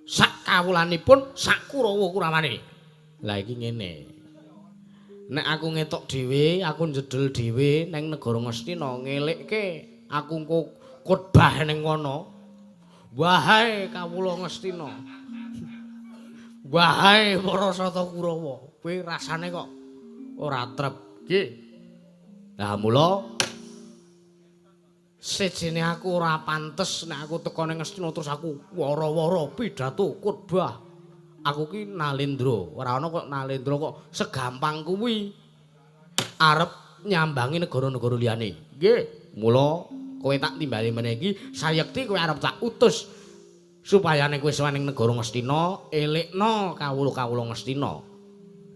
sak kawulanipun sak Kurawa Kurawane. Lah iki ngene. Nek aku ngetok dhewe, aku njedel dhewe ning negara Ngastina ngelikke aku engko khotbah ning kono. Wahai kawula Ngastina. Wahai para sata Kurawa, kowe rasane kok ora trep. Nggih. Lah mula sejene aku ora pantes nek aku teko ning Ngastina terus aku wara-wara pidato khotbah. Aku ki Nalendra, ora ana kok Nalendra kok segampang kuwi arep nyambangi negara-negara liyane. Nggih, mula kowe tak timbali meneh iki sayekti kowe arep tak utus supaya nek kowe sowan ning negara Ngastina, elekno kawula-kawula Ngastina.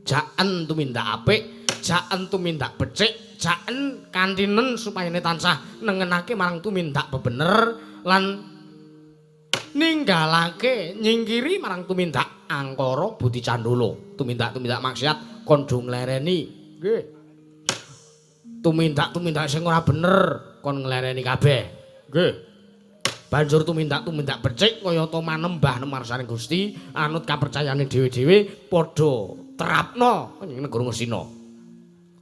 Jaken tumindak apik, jaken tumindak becik, jaken kantinen supayane tansah nengenake marang tumindak bebener lan ninggalake nyingkiri marang tumindak angkara budi candala, tumindak-tumindak maksiat kon do nglereni. Nggih. Tumindak-tumindak sing ora bener kon nglereni kabeh. Nggih. Banjur tumindak-tumindak becik kayata manembah nemarsane Gusti, anut kapercayane dhewe-dhewe padha terapno ing negara Ngastina.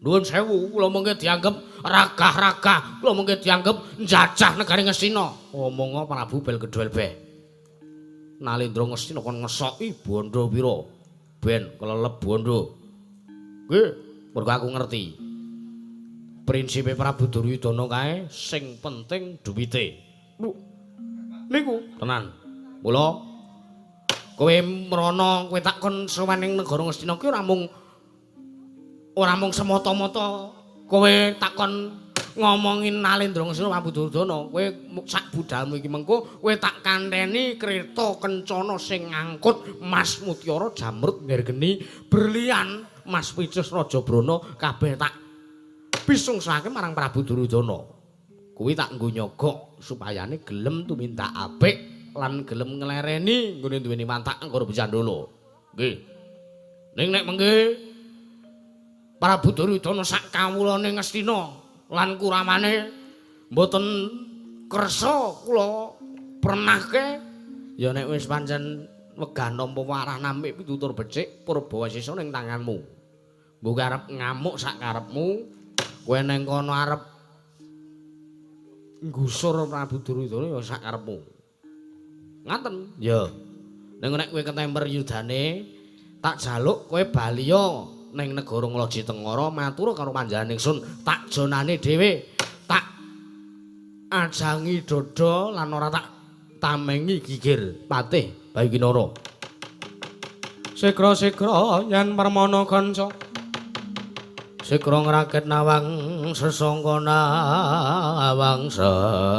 Nuwun sewu, kula mengke dianggep ragah-ragah, kula mengke dianggep njajah negari Ngastina. Omonga Prabu Belgedhelbe. Nalendra Ngastina kon ngesoki bondo pira? Ben kelelep bondo. Nggih, mergo aku ngerti. Prinsipe Prabu Duryudana kae sing penting duwite. Niku tenan. Mula kowe mrono, kowe tak kon sowan ning negara Ngastina ki ora mung semata-mata kowe takon ngomongin Nalendra Ngastina Prabu Duryudana, kowe sak budalmu iki mengko kowe tak kanteni kreta kencana sing ngangkut Mas Mutiara Jamrut Ngergeni berlian Mas Picus Raja Brana kabeh tak pisungsake marang Prabu Duryudana. Kuwi tak nggo nyogok supayane gelem tumindak apik lan gelem nglereni nggone duweni mantak angkara Bujandala. Nggih. Ning nek mengke Prabu Duryudana sak kawulane Ngastina lan Kurawane mboten kersa kula pernahke ya nek wis pancen wegah nampa warah nampi pitutur becik Purbawasesa ning tanganmu. Mbok arep ngamuk sak karepmu, kowe ning kono arep nggusur Prabu Duryudana ya sak karepmu. Ngaten? Ya. Ning nek kowe ketemper yudane tak jaluk kowe baliya ning negara Nglaji Tengara matur karo panjenengan ingsun tak jonane dhewe tak ajangi dada lan ora tak tamengi gigir patih Bayu Kinara. Sigra-sigra yen permana kanca sigra ngrakit nawang sesangka nawang sesangka.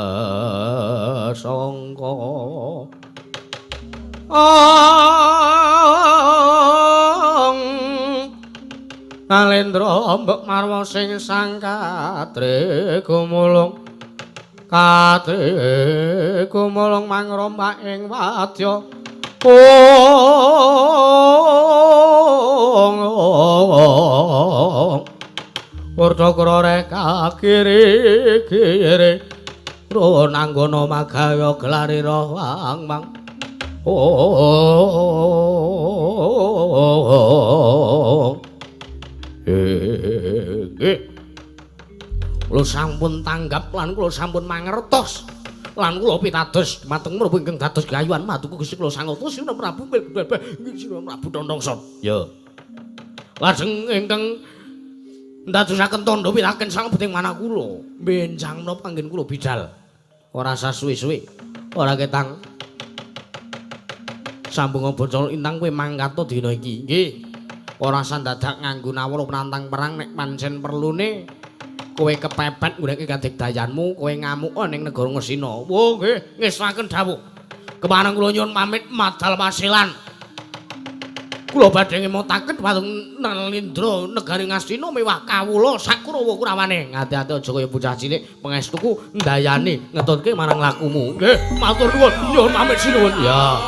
Nalendra mbok marwa sing sang katre gumulung katre gumulung mangrompak ing wadya. Wurdakra reka kiri-kiri Ronanggana magawa gelarira wang mang. Nggih. Kula sampun tanggap lan kula sampun mangertos Lan kula pitados dumateng Prabu ingkang dados gayuhan matuku Gusti kula Sangata Sinuwun Prabu Sinuwun Prabu Tontongsot. Ya. Lajeng ingkang ndadosaken tandha pitaken sang beting manah kula. Benjang menapa anggen kula bidal. Ora sasuwe-suwe, ora ketang. Sambung bocor intang kowe mangkata dina iki. Nggih. Ora sandadak nganggo nawala penantang perang nek pancen perlune kowe kepepet goleki kadigdayanmu, kowe ngamuk ning negara Ngastina. Oh nggih, ngestuaken dawuh. Kepareng kula nyuwun pamit madal pasilan. Kula badhe ngemutaken dhumateng Nalindra negari Ngastina mewah kawula sak Kurawa Kurawane. Ngati-ati aja kaya bocah cilik pangestuku ndayani ngetutke marang lakumu. Nggih, matur nuwun, nyuwun pamit sinuwun. Ya.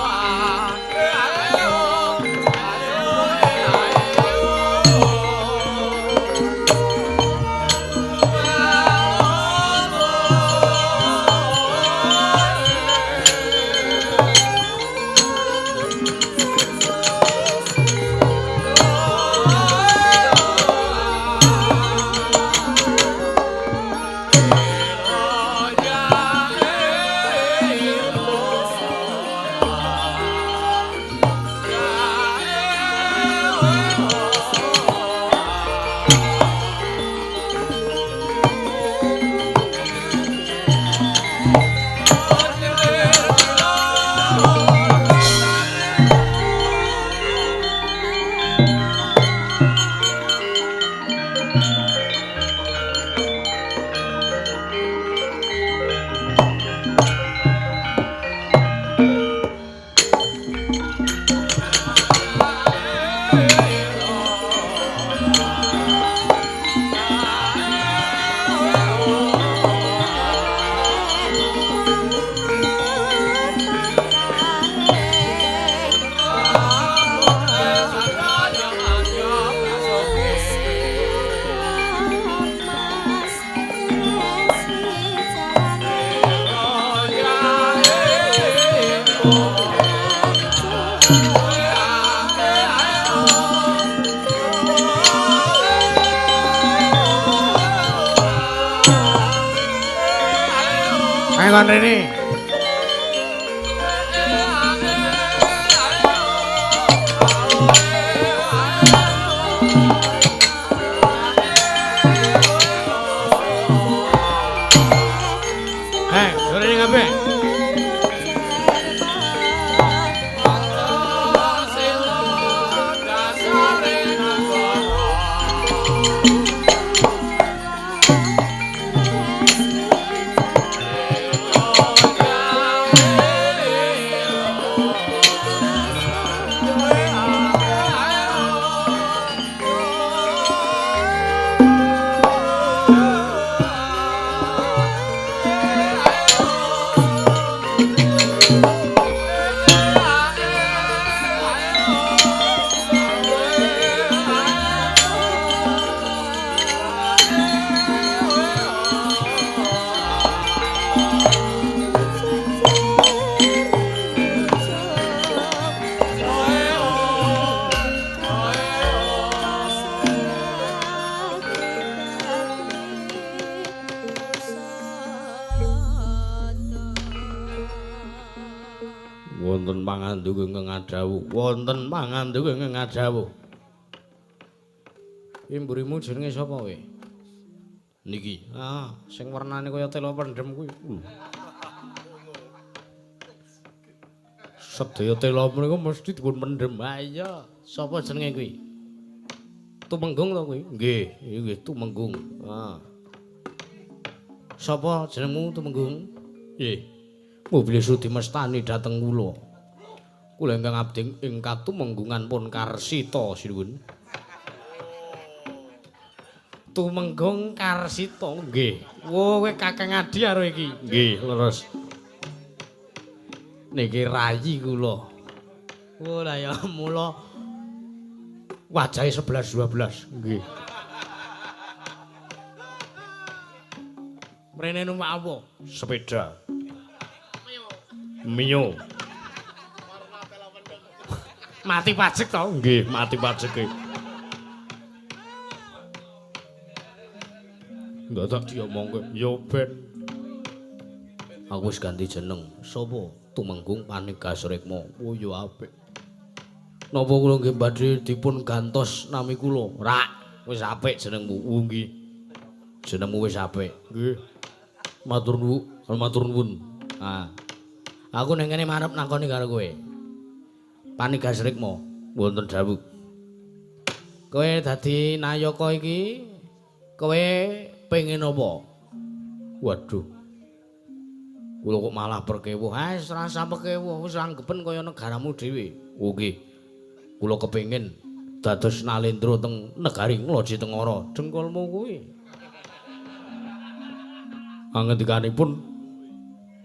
Ayo rene. Wonten pangandika ingkang adhawuh, wonten pangandika ingkang adhawuh. Imburimu jenenge sapa kowe? Niki. Ah, sing wernane kaya tela pendhem kuwi. Sedaya tela menika mesti dipun pendhem. Ha iya, sapa jenenge kuwi? Tumenggung to kuwi? Nggih, nggih Tumenggung. Ah. Sapa jenengmu Tumenggung? Nggih. Mobil sudi mestani dhateng kula. Kula ingkang abdi ing katumenggungan pun Karsita sinuwun. Tumenggung Karsita nggih. Wo kowe kakang adi karo iki. Nggih, leres. Niki rayi kula. Wo lah ya mula wajahe 11 12 nggih. Mrene numpak apa? Sepeda. Mio. Mati pajek to? Nggih, mati pajeke. Ndadak diomongke, ya ben. Aku wis ganti jeneng. Sapa? Tumenggung Panigas Rikma. Oh ya apik. Napa kula nggih badhe dipun gantos nami kula? Rak, wis apik jenengmu. Oh nggih. Jenengmu wis apik. Nggih. Matur nuwun, matur nuwun. Ah. Aku ning kene marep nakoni karo kowe. Panigas Rikma, wonten dawuh. Kowe dadi nayaka iki, kowe pengin apa? Waduh. Kula kok malah perkewuh. Ah, wis rasa pekewuh, wis anggepen kaya negaramu dhewe. Oh nggih. Kula kepengin dados nalendra teng negari Ngloji Tengara. Dengkulmu kuwi. Angendikanipun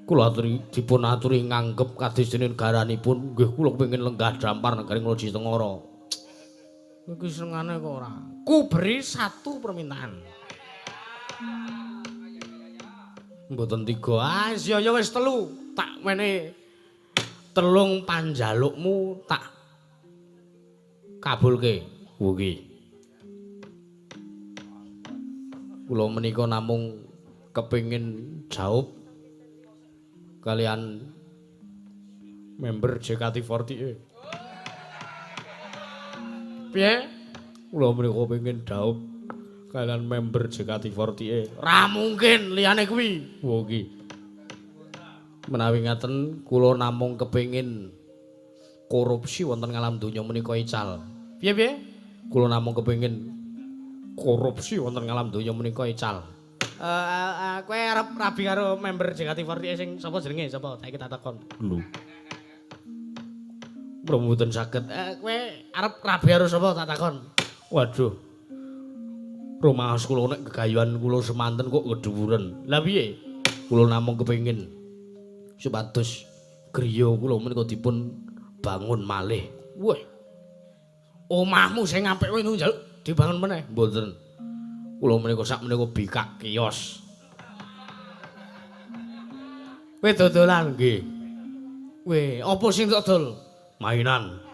kula aturi dipun aturi nganggep kados dene negaranipun, nggih kula kepengin lenggah dampar negari Ngloji Tengara. Iki senengane kok ora. Ku beri satu permintaan. Mboten tiga. Ah, ya ya wis telu. Tak wene telung panjalukmu tak kabulke. Nggih. Kula menika namung kepengin jaup kalian member JKT48. Piye? Kula menika pengin dhaup kalian member JKT48. Ra mungkin liyane kuwi. Oh nggih. Menawi ngaten kula namung kepengin korupsi wonten ngalam donya menika ical. Piye-piye? Kula namung kepengin korupsi wonten ngalam donya menika ical. Kowe arep rabi karo member JKT48 sing sapa jenenge? Sapa? Saiki tak takon. Lho. Mboten saged. Kowe arep rabi karo sapa tak takon? Waduh. Rumaos kula nek gegayuhan kula semanten kok kedhuwuren. Lah piye? Kula namung kepengin supados griya kula menika dipun bangun malih. Wah. Omahmu sing apik kowe njaluk dibangun meneh? Mboten. Kula menika sak menika bikak kios. Kowe dodolan nggih. Weh, apa sing dodol? Mainan.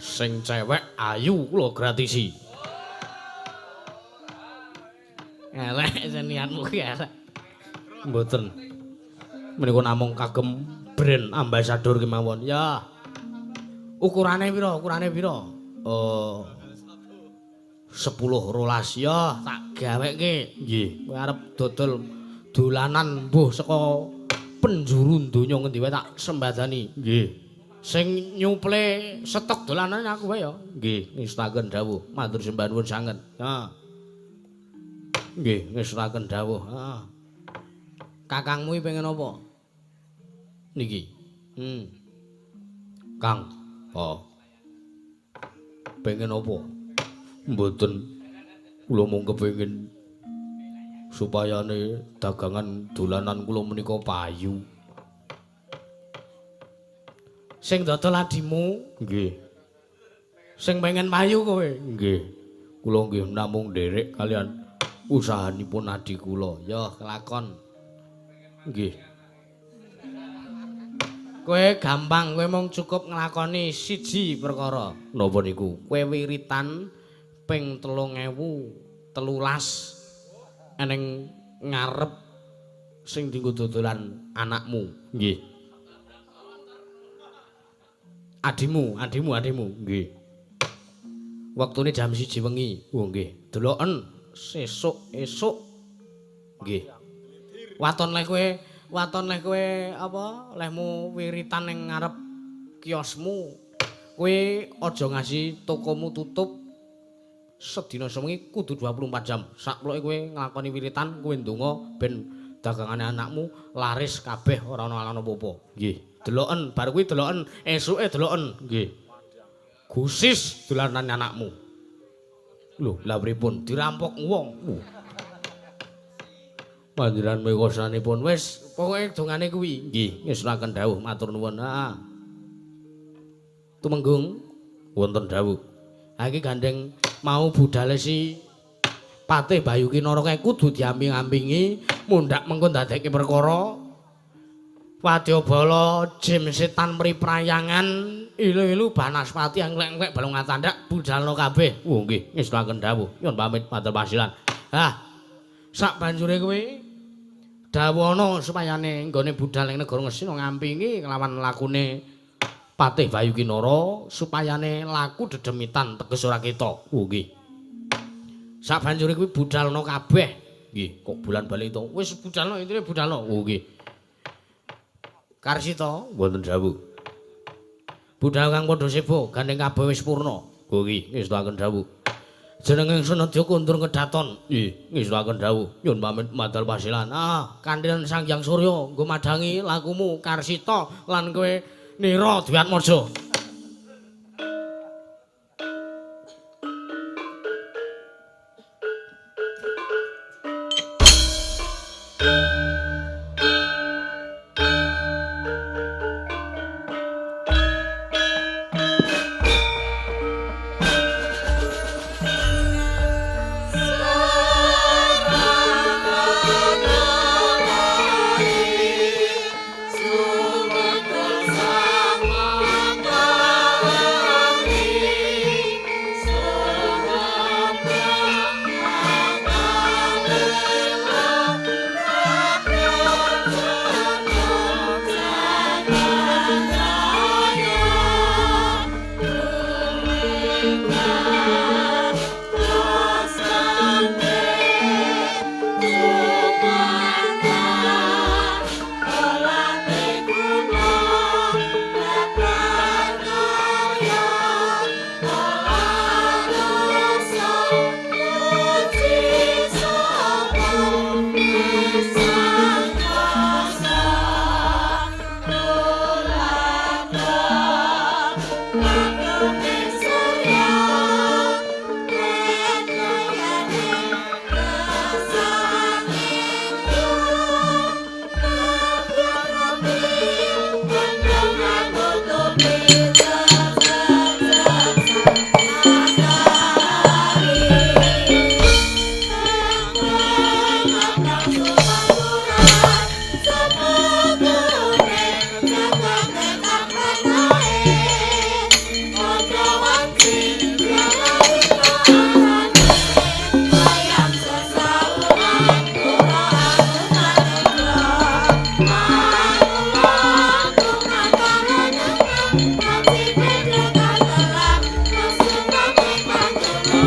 Sing cewek ayu kula gratisi. Elek sing niatmu ki elek. Mboten. Menika namung kagem brand ambassador kemawon. Ya. Ukurane pira? Ukurane pira? 10 rolas ya tak gaweke. Nggih. Kowe arep dodol dolanan mbuh saka penjuru donya ngendi wae tak sembadani. Nggih. Sing nyuple stok dolanan aku wae ya. Nggih, ngestaken dawuh. Matur sembah nuwun sanget. Ha. Nggih, ngestaken dawuh. Ha. Kakangmu iki pengen apa? Niki. Kang. Oh. Pengen apa? Mboten. Kula mung kepengin supayane dagangan dolanan kula menika payu. Sing dodol adimu? Nggih. Sing pengen payu kowe? Nggih. Kula nggih namung nderek kalian usahanipun adi kula. Ya kelakon. Nggih. Kowe gampang, kowe mung cukup nglakoni siji perkara. Napa niku? Kowe wiritan ping 3013 eneng ngarep sing dienggo dodolan anakmu. Nggih. Adimu, adimu, adimu. Nggih. Wektune jam 1 wengi. Oh nggih. Deloken sesuk esuk. Nggih. Waton leh kowe, waton leh kowe apa? Lehmu wiritan ning ngarep kiosmu. Kowe aja ngasi tokomu tutup sedina sewengi kudu 24 jam. Sakploke kowe nglakoni wiritan, kowe ndonga ben dagangane anakmu laris kabeh ora ana alan apa-apa. Nggih. Deloken, bar kuwi deloken, esuke deloken. Nggih. Gusis dolanan anakmu. Lho, lha pripun? Dirampok wong. Panjenengan mekosanipun wis pokoke dongane kuwi. Nggih, ngestokaken dawuh matur nuwun. Heeh. Tumenggung wonten dawuh. Ha iki gandeng mau budale si Patih Bayu Kinara kae kudu diamping-ampingi mundhak mengko ndadekke perkara. Wadyabala jim setan mriprayangan ilu-ilu banaspati anglek-anglek balung atandak budalna kabeh. Oh nggih, ngestokaken dawuh. Nyuwun pamit matur pasilan. Hah. Sak banjure kuwi dawono supayane nggone budal ing negara Ngastina ngampingi kelawan lakune Patih Bayu Kinara supayane laku dedemitan teges ora ketok. Oh nggih. Sak banjure kuwi budalno kabeh. Nggih, kok bulan bali to. Wis budalno intine budalno. Oh nggih. Karsita wonten dawuh. Budal kang padha seba gandeng kabeh wis purna. Oh nggih, ngestuaken dawuh. Jeneng ingsun Nedya kondur kedaton. Nggih, ngestuaken dawuh. Nyun pamit madal pasilan. Ah, kandhen Sang Hyang Surya nggo madhangi lakumu Karsita lan kowe Nira Dwiatmaja.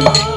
Oh.